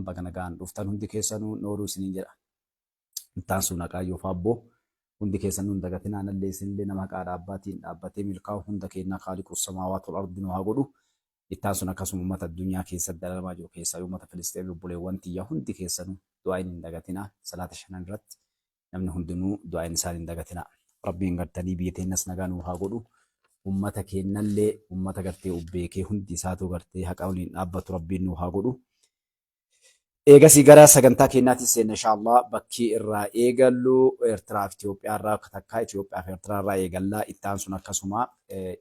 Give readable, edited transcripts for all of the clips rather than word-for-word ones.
Baga nagaan dhuftan hundi keessanuu nooruu isiniin jedha. Ittaansuun haqaa iyyoof aabboo hundi keessanuu hin dagatinaa anallee isinillee nama haqaa dhaabbaatiin dhaabbatee milkaa'u hunda keennaa kaaliqu samaawaat wal ardi nu haa godhu. Ittaansuun akkasuma ummata addunyaa keessatti dararamaa jiru keessaayyuu ummata Filisxeemii obboleewwan tiyya hundi keessanuu du'aa'iin hin dagatinaa salaata shanan irratti namni hundinuu du'aa'iin isaan hin dagatinaa. Rabbiin gartanii biyya teennas nagaa nuu haa godhu. Ummata keennallee ummata gartee ubbeekee hundi isaatuu gartee haqa waliin dhaabbatu Rabbiin nuu haa godhu. Eegasii gara sagantaa keenyaatti seenna inshallah. Bakki irraa eegallu Eertiraa fi Itoophiyaa irraa akka takkaa Itoophiyaa fi Eertiraa irraa eegalla. Itti aansuun akkasuma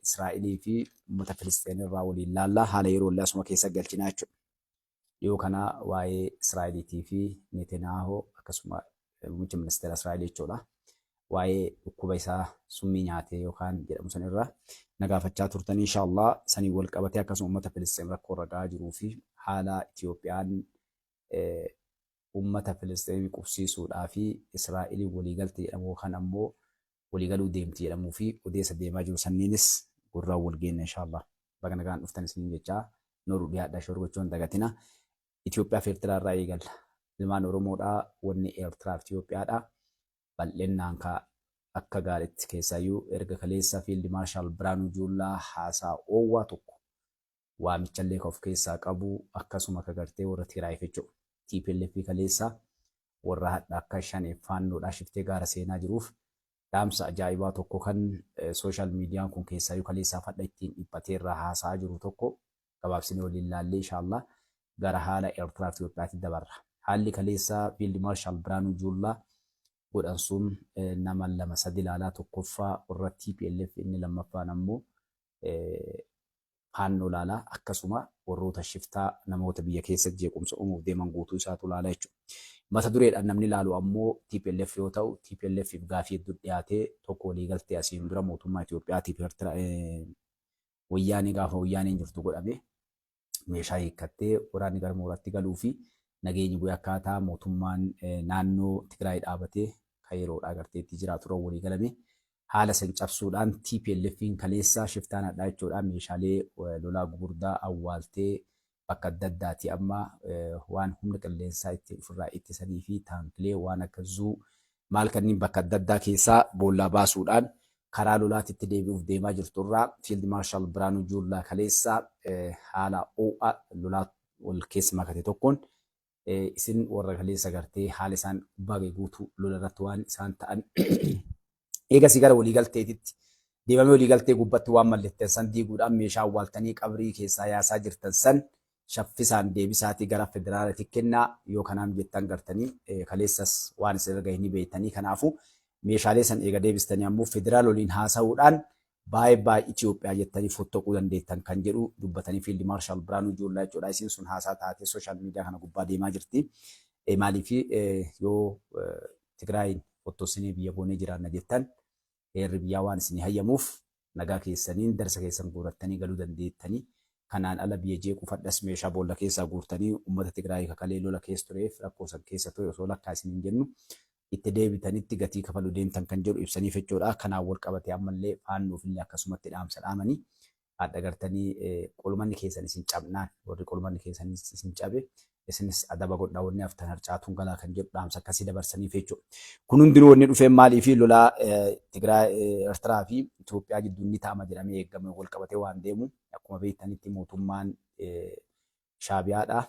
Israa'elii fi uummata Filisxeen irraa waliin laalla. Haala yeroo illee asuma keessa galchinaa jechuudha. Dhiyoo kana waa'ee Israa'eliitii fi Netanyaahoo akkasuma muummicha ministeera Israa'el jechuudha. Waa'ee dhukkuba isaa summii nyaatee yookaan jedhamu san irra na gaafachaa turtanii inshallah saniin wal qabatee akkasuma uummata Filisxeen rakkoo irra gahaa jiruu fi haala Itoophiyaan uummata Filisxeemii qubsiisuudhaa fi Israa'eliin waliigalte jedhamu yookaan ammoo waliigaluu deemti jedhamuu fi odeessa deemaa jiru sanniinis gurraan wal geenna inshallah. Baga nagaan dhuftan isiniin jechaa nooruu dhiyaadhaa shoor gochuu hin dagatina. Itoophiyaa fi Eertiraa irraa eegalla. Ilmaan Oromoodhaa wanni Eertiraa fi Itoophiyaadha. Bal'innaan ka akka gaaritti keessaayyuu erga kaleessa Fiild Maarshaal Biraanuu Juullaa haasaa oowwaa tokko waamichallee ka of keessaa qabu akkasuma ka gartee warra Tigraayiif jechuudha. TPLF kaleessa warra hadha akka shaneef faannoodhaa shiftee gaara seenaa jiruuf dhaamsa ajaa'ibaa tokko kan sooshaal miidiyaan kun keessaayyuu kaleessaaf hadha ittiin dhiphatee irraa haasa'aa jiru tokko gabaabsinee waliin laallee inshallah gara haala Eertiraa fi Itoophiyaatti dabarra. Haalli kaleessa Fiild Maarshaal Biraanuu Juullaa godhan sun nama lama sadi ilaalaa tokkoffaa warra TPLF inni lammaffaan ammoo Faannoo ilaalaa akkasuma warroota shiftaa namoota biyya keessa jeequmsa uumuuf deeman guutuu isaatu ilaala jechuudha. Mata dureedhaan namni ilaalu ammoo TPLF yoo ta'u TPLFif gaafii hedduu dhiyaatee tokko waliigaltee asiin dura mootummaa Itoophiyaatiif Eertiraa Wayyaanee gaafa wayyaaneen jirtu godhame meeshaa hiikkattee waraanni gara mooraatti galuu fi nageenyi bu'ee akkaataa mootummaan naannoo Tigraay dhaabatee kan yeroodhaa gartee itti jiraatu irra walii galame haala san cabsuudhaan TPLF'n kaleessa shiftaan hadhaa jechuudha meeshaalee lolaa gugurdaa awwaaltee bakka adda addaati amma waan humna qilleensaa ittiin ofirraa ittisanii fi taankilee waan akka zuu maal kanniin bakka adda addaa keessaa boollaa baasuudhaan karaa lolaatitti deebi'uuf deemaa jirtu irraa Fiild Maarshaal Biraanuu Juullaa kaleessa haala oo'a lolaa wal keessa makate tokkoon isin warra kaleessa gartee haala isaan gubbaa ga'e guutuu lola irratti waan isaan ta'an eegasii gara waliigalteetitti deemamee waliigaltee gubbatti waan mallettan san diiguudhaan meeshaa awwaaltanii qabrii keessaa yaasaa jirtan san shaffisaan deebisaatii gara federaalati kennaa yoo kanaam jettan gartanii kaleessas waan isin irra gahe ni beektanii kanaafuu meeshaalee san eega deebistanii ammoo federaal waliin haasa'uudhaan baay baay Itoophiyaa jettanii fottoquu dandeettan kan jedhu dubbatanii Fiild Maarshaal Biraanuu Juullaa jechuudha. Isiin sun haasaa taatee sooshaal miidiyaa kana gubbaa deemaa jirti. Maaliif yoo Tigraayin fottossinee biyya goonee jiraanna jettan heerri biyyaa waan isinii hayyamuuf nagaa keessaniin darsa keessan guurattanii galuu dandeettanii. Kanaan ala biyya jeequuf hadhas meeshaa boolla keessaa guurtanii uummata Tigraay kakalee lola keessa tureef rakkoo san keessa ture osoo lakkaa isiniin jennu itti deebitanitti gatii kafaluu deemtan kan jedhu ibsaniif jechuudha. Kanaan wal qabatee ammallee faannoof illee akkasumatti dhaamsa dhaamanii hadha gartanii qolmanni keessan isin cabnaan warri qolmanni keessan isin cabe isinis adaba godhaa wanni haftan harcaatuun galaa kan jedhu dhaamsa akkasii dabarsaniif jechuudha. Kun hundinuu wanni dhufeen maalii fi lolaa Tigraay Eertiraa fi Itoophiyaa gidduu ni ta'ama jedhamee eegame wal qabatee waan deemu akkuma beektanitti mootummaan Shaabiyaadha.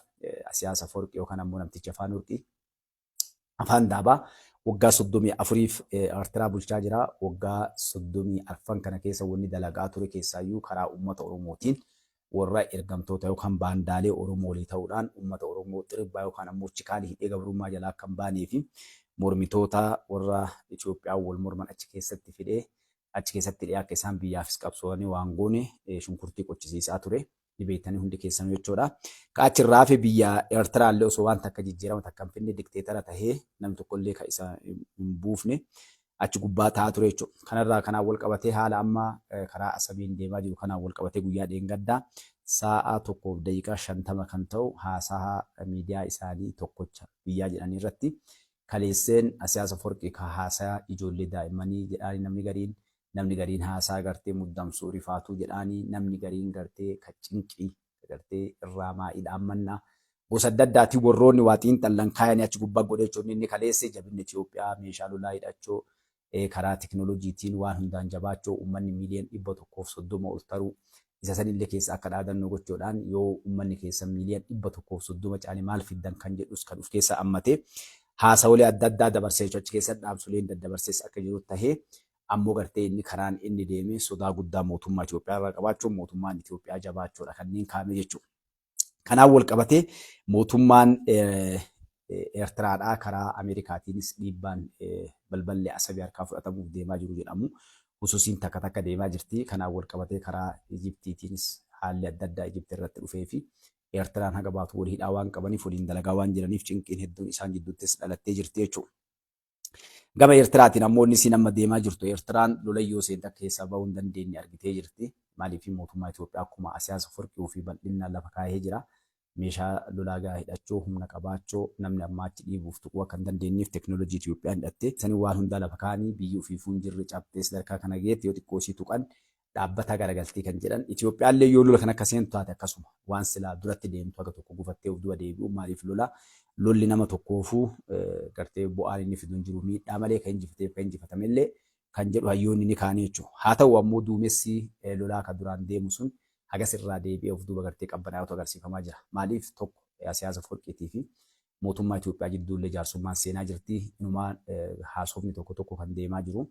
Siyaasa Afawarqii yookaan ammoo namtichi afaan Warqii afaan daabaa waggaa 34f Eertiraa bulchaa jira. Waggaa 34 kana keessa wanni dalagaa ture keessaayyuu karaa uummata Oromootiin warra ergamtoota yookaan baandaalee Oromoo walii ta'uudhaan uummata Oromoo xiribbaa yookaan ammoo chikaalii hidhee gabrummaa jalaa akka hin baanee fi mormitoota warra Itoophiyaa wal morman achi keessatti fidee achi keessatti hidhee akka isaan biyyaafis qabsoomanii waan goone shunkurtii qochisiisaa ture. Ni beektanii hundi keessanuu jechuudha. Ka achirraa hafe biyya Eertiraa illee osoo waan takka jijjiirama takka hin finne dikteetara tahee namni tokko illee ka isa hin buufne achi gubbaa taa'aa ture jechuudha. Kanarraa kanaan wal qabatee haala amma karaa Asabiin deemaa jiru kanaan wal qabatee guyyaa dheengaddaa sa'a 1:50 kan ta'u haasaha miidiyaa isaanii tokkocha biyyaa jedhanii irratti kaleesseen Asiyaas Aforqii ka haasaa ijoollee daa'immanii jedhaanii namni gariin namni gariin haasaa gartee muddamsuu rifaatuu jedhaanii namni gariin gartee ka cinqii gartee irraa maa'ii dhaammannaa Gosa adda addaatiin warroonni waa xiinxallan kaayanii achi gubbaa godhe jechuun inni kaleesse jabinni Itoophiyaa meeshaa lolaa hidhachuu, karaa teknooloojiitiin waan hundaan jabaachuu, uummanni miiliyoona 130 ol taruu isa sanillee keessa akka dhaadannoo gochuudhaan yoo uummanni keessa miiliyoona 130 caale maal fiddan kan jedhus kan of keessa hammate haasawolee adda addaa dabarsee jechuudha. Achi keessa dhaamsoleen daddabarsees akka jiru tahee ammoo gartee inni karaan inni deeme sodaa guddaa mootummaa Itoophiyaa irraa qabaachuun mootummaan Itoophiyaa jabaachuudha kanneen kaa'ame jechuudha. Kanaan wal qabatee mootummaan Eertiraadhaa karaa Ameerikaatiinis dhiibbaan balballi Asabii harkaa fudhatamuuf deemaa jiru jedhamu. Hususiin takka takka deemaa jirti. Kanaan wal qabatee karaa Ijiptiitiinis haalli adda addaa Ijipti irratti dhufee fi Eertiraan haga baatu wal hidhaa waan qabaniif waliin dalagaa waan jiraniif cinqiin hedduun isaan jidduuttis dhalattee jirti jechuudha. Gama Eertiraatiin ammoo inni isiin amma deemaa jirtu Eertiraan lola yoo seente akka keessaa bahuu hin dandeenye argitee jirti. Maaliif mootummaa Itoophiyaa akkuma Asiyaas Afwerqii fi bal'inaan lafa kaahee jira. Meeshaa lolaa gahaa hidhachuu, humna qabaachuu, namni ammaa achi dhiibuuf tuquu akka hin dandeenyeef teknoolojii Itoophiyaan hidhatte. Sanii waan hundaa lafa kaa'anii biyyi ofiifuu hin jirre cabxee sadarkaa kana geette yoo xiqqoo isii tuqan dhaabbataa garagaltii kan jedhan. Itoophiyaallee yoo lola kan akka seentu taate akkasuma waan silaa duratti deemtu haga tokko gufattee of duba deebi'u. Maaliif lola lolli nama tokkoofuu gartee bu'aan inni fidu hin jiru, miidhaa malee kan injifateef kan injifatamellee kan jedhu hayyoonni ni kaanii jechuudha. Haa ta'u ammoo duumessi lolaa kan duraan deemu sun hagas irraa deebi'ee of duuba gartee qabbanaa'utu agarsiifamaa jira. Maaliif tokko siyaasa Afwerqiitii fi mootummaa Itoophiyaa jidduullee jaarsummaan seenaa jirti. Inumaa haasofni tokko tokko kan deemaa jiru.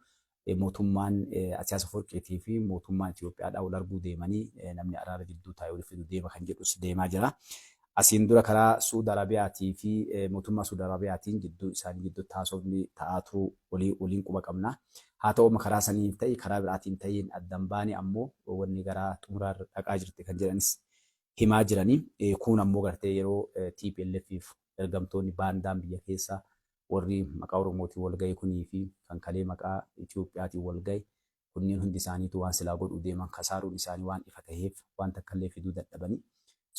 Mootummaan Asiyaas Afwerqiitii fi mootummaan Itoophiyaadhaa wal arguu deemanii namni araara jidduu taa'ee wal fidu deema kan jedhus deemaa jira. Asiin dura karaa Suud Arabiyaatii fi mootummaa Suud Arabiyaatiin jidduu isaanii jidduutti haasofni ta'aa turuu waliin quba qabna. Haa ta'u amma karaa saniin ta'e karaa biraatiin ta'een addan baane ammoo wanni garaa xumuraa irra dhaqaa jirti kan jedhanis himaa jiranii. Kuun ammoo gartee yeroo TPLF fi ergamtoonni baandaan biyya keessaa warri maqaa Oromootiin wal gahe kunii fi kan kalee maqaa Itoophiyaatiin wal gahe kunneen hundi isaaniitu waan silaa godhuu deeman kasaaruun isaanii waan ifa taheef waan takkallee fiduu dadhabanii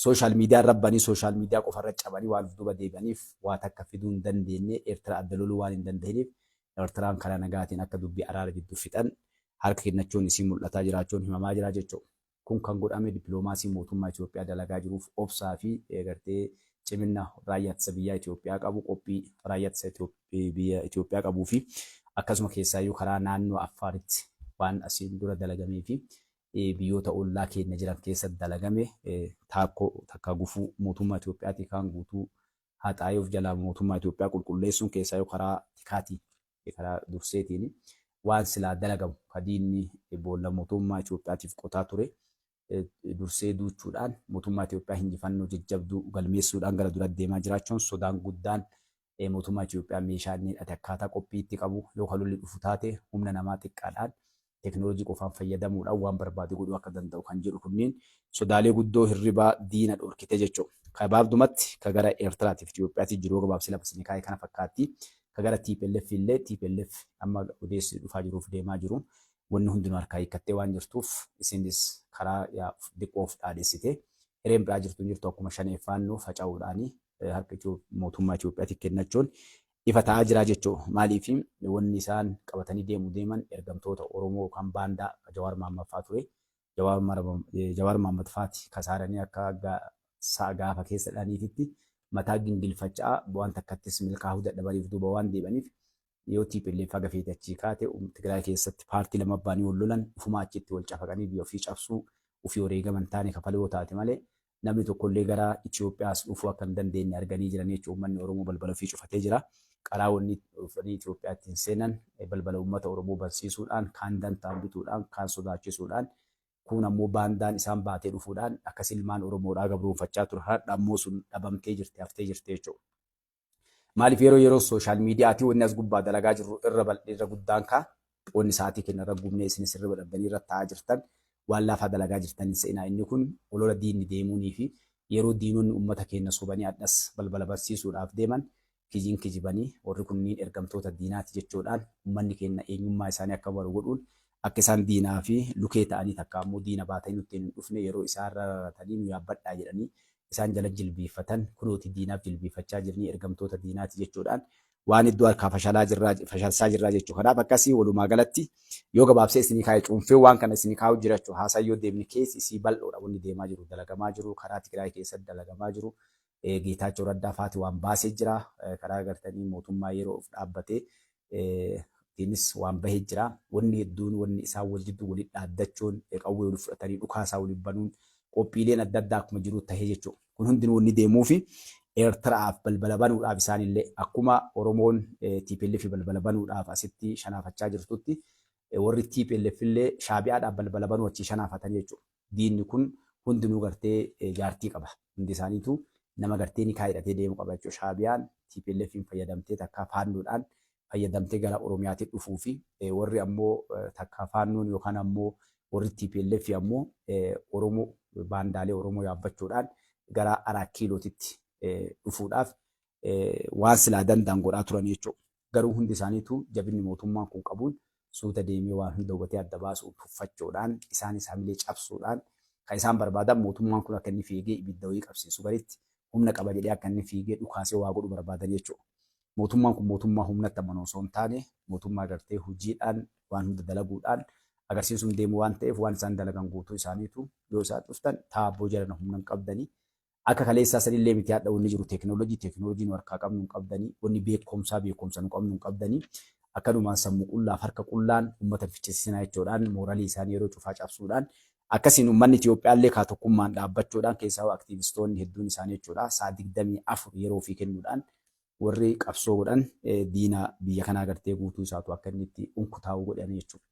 social media irra banii social media qofa irra cabanii waan of duuba deebi'aniif waa takka fiduu hin dandeenye. Eertiraa adda loluu waan hin dandahiniif Eertiraan karaa nagaatiin akka dubbii araara jidduu fixan harka kennachuun isii mul'ataa jiraachuun himamaa jira jechuudha. Kun kan godhame dippiloomaasii mootummaa Itoophiyaa dalagaa jiruuf obsaa fi gartee ciminna raayyaa ittisa biyyaa Itoophiyaa qabu, qophii raayyaa ittisa biyya Itoophiyaa qabuu fi akkasuma keessaayyuu karaa naannoo Affaaritti waan asiin dura dalagamee fi biyyoota ollaa keenya jiran keessatti dalagame taakkoo takka gufuu mootummaa Itoophiyaatii kaan guutuu haxaa'ee of jalaa mootummaa Itoophiyaa qulqulleessuun keessaayyuu karaa tikaatiin, karaa durseetiin waan silaa dalagamu ka diinni boolla mootummaa Itoophiyaatiif qotaa ture dursee duuchuudhaan mootummaa Itoophiyaa hinjifannoo jajjabduu galmeessuudhaan gara dura deemaa jiraachuun sodaan guddaan mootummaa Itoophiyaa meeshaa inni hidhate akkaataa qophii itti qabu yoo ka lolli dhufu taate humna namaa xiqqaadhaan teknoolojii qofaan fayyadamuudhaan waan barbaade godhuu akka danda'u kan jedhu kunneen sodaalee guddoo hirribaa diina dhorkite jechuudha. Gabaabdumatti ka gara Eertiraatiif Itoophiyaatti jiru gabaabsi lafa isin kaa'e kana fakkaatti. Ka gara TPLF illee TPLF amma odeessi dhufaa jiruuf deemaa jiru wanni hundinuu harkaa hiikkattee waan jirtuuf isinis karaa diqqoo of dhaadhessite hireen biraa jirtu hin jirtu akkuma shanee faannoo faca'uudhaani harka mootummaa Itoophiyaatti kennachuun ifa ta'aa jira jechuudha. Maaliif wanni isaan qabatanii deemu deeman ergamtoota Oromoo yookaan baandaa Jawaar Mahaammad fa'aa ture. Jawaar Mahaammad fa'aati kasaaranii akka sa'a gaafa keessa dhaniititti mataa gingilfachaa waan takkattis milkaa'uu dadhabaniif duuba waan deebi'aniif yoo TPLF haga feete achii kaate Tigraay keessatti paartii lama baanii wal lolan ufumaa achitti wal cafaqanii biyya ofii cabsuu ofii wareegaman taane kafaluu yoo taate malee namni tokkollee gara Itoophiyaas dhufuu akka hin dandeenye arganii jiran jechuudha. Uummanni Oromoo balbala ofii cufatee jira. Qaraa wanni dhufanii Itoophiyaatti hin seenan balbala uummata Oromoo bansiisuudhaan, kaan dantaan bituudhaan, kaan sodaachisuudhaan, kun ammoo baandaan isaan baatee dhufuudhaan akkas ilmaan Oromoodhaa gabroonfachaa ture. Har'a ammoo sun dhabamtee jirti, haftee jirti jechuudha. Maaliif yeroo yeroo social miidiyaatii wanni as gubbaa dalagaa jirru irra bal'irra guddaan kaa wanni sa'aatii kenna irra gubnee isinis irra dhabdanii irra taa'aa jirtan waan laafaa dalagaa jirtan hin se'inaa. Inni kun olola diinni deemuunii fi yeroo diinonni uummata keenya sobanii hadhas balbala barsiisuudhaaf deeman kijiin kijibanii warri kunniin ergamtoota diinaati jechuudhaan uummanni keenya eenyummaa isaanii akka baru godhuun akka isaan diinaa fi lukee ta'anii takka ammoo diina baatanii nutti hin dhufne yeroo isaan rararatanii nu yaabbadhaa jedhanii isaan jala jilbiiffatan kunooti diinaaf jilbiiffachaa jiranii ergamtoota diinaati jechuudhaan waan iddoo harkaa fashalaa jirraa fashalsaa jirraa jechuudha. Kanaaf akkasii walumaa galatti yoo gabaabsee isinii kaa'e cuunfee waan kana isinii kaa'u jira jechuudha. Haasaa yoo deemne keessi isii bal'oodha wanni deemaa jiru dalagamaa jiru karaa Tigraay keessatti dalagamaa jiru. Geetaachoo Raddaa faati waan baasee jira. Karaa gartanii mootummaa yeroo of dhaabbatee tiinis waan bahee jira. Wanni hedduun wanni isaan wal jidduu walitti dhaaddachuun, qawwee walitti fudhatanii dhukaasaa walitti banuun, qophiileen adda addaa akkuma jiru tahee jechuudha. Kun hundinuu wanni deemuufi Eertiraaf balbala banuudhaaf, isaanillee akkuma Oromoon TPLF balbala banuudhaaf asitti shanaafachaa jirtutti, warri TPLF illee Shaabiyaadhaaf balbala banuu achii shanaafatanii jechuudha. Diinni kun hundinuu gartee jaartii qaba. Hundi isaaniitu nama gartee nikaa hidhatee deemu qaba jechuudha. Shaabiyaan TPLFin fayyadamtee takkaa faannoodhaan fayyadamtee gara Oromiyaatti dhufuu fi warri ammoo takkaa faannoon yookaan ammoo warri TPLF ammoo Oromoo baandaalee Oromoo yaabbachuudhaan gara Araa Kiilootitti dhufuudhaaf waan silaa danda'an godhaa turan jechuudha. Garuu hundi isaaniitu jabinni mootummaan kun qabuun suuta deemee waan hunda hubatee adda baasuu tuffachuudhaan, isaanis hamilee cabsuudhaan, kan isaan barbaadan mootummaan kun akka inni fiigee ibidda wayii qabsiisu, garitti humna qaba jedhee akka inni fiigee dhukaasee waa godhu barbaadan jechuudha. Mootummaan kun mootummaa humnatti amanu osoo hin taane, mootummaa gartee hojiidhaan waan hunda dalaguudhaan agarsiisuun deemu waan ta'eef, waan isaan dalagan guutuu isaaniitu yoo isaan dhuftan taabboo jalana humna hin qabdanii. Akka kaleessaa sanillee miti hadha wanni jiru teekinooloojii, teekinooloojii nu harkaa qabnu hin qabdanii, wanni beekumsaa beekumsa nu qabnu hin qabdanii, akkanumaan sammuu qullaaf harka qullaan uummata fichisiisinaa jechuudhaan mooralii isaanii yeroo cufaa cabsuudhaan, akkasiin uummanni Itiyoophiyaallee kaa tokkummaan dhaabbachuudhaan, keessaa aktiivistoonni hedduun isaanii jechuudha, sa'a 24 yeroo ofii kennuudhaan warri qabsoo godhan, diina biyya kanaa gartee guutuu isaatu akka inni itti unkutaa'u godhan jechuudha.